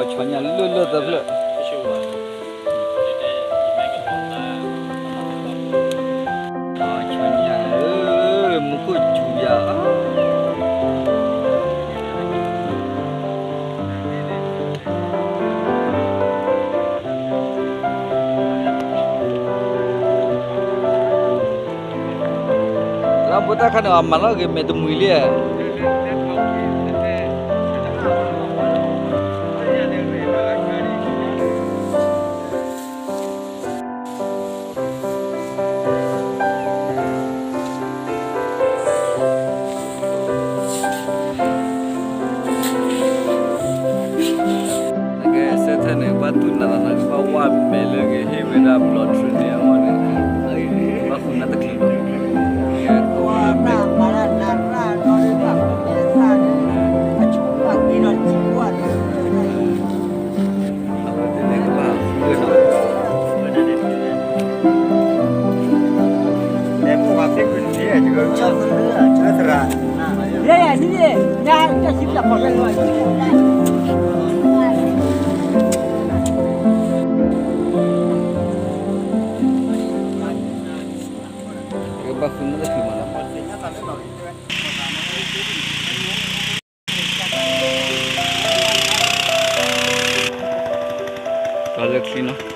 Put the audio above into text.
ဆီညၣ်လၢလၢသၢဖျၢၣ်, ဆီညၣ်ဧၢ, မူခိၣ်စူၤယၤအီၤ လၢဖိသၣ်ခါန့ၣ် အမၤလီၤက့ၤမဲာ်တမှံၤလံဧါ. နကဲစဲထၢၣ်န့ၣ် ဘၣ်တူၢ်နၤသးနကဘၣ်ဝၢ်မဲာ်လၢကဟ့ၣ်ဝဲဒၣ် blood thinner န့ၣ်အဂီၢ်န့ၣ်, ဘၣ်ဃုနၢ်တချုးဘၣ်, ကဲ, ကဘၣ်ဃုနၢ်တချုးမးနီၤ, ပှၤလၢချံနီၤ,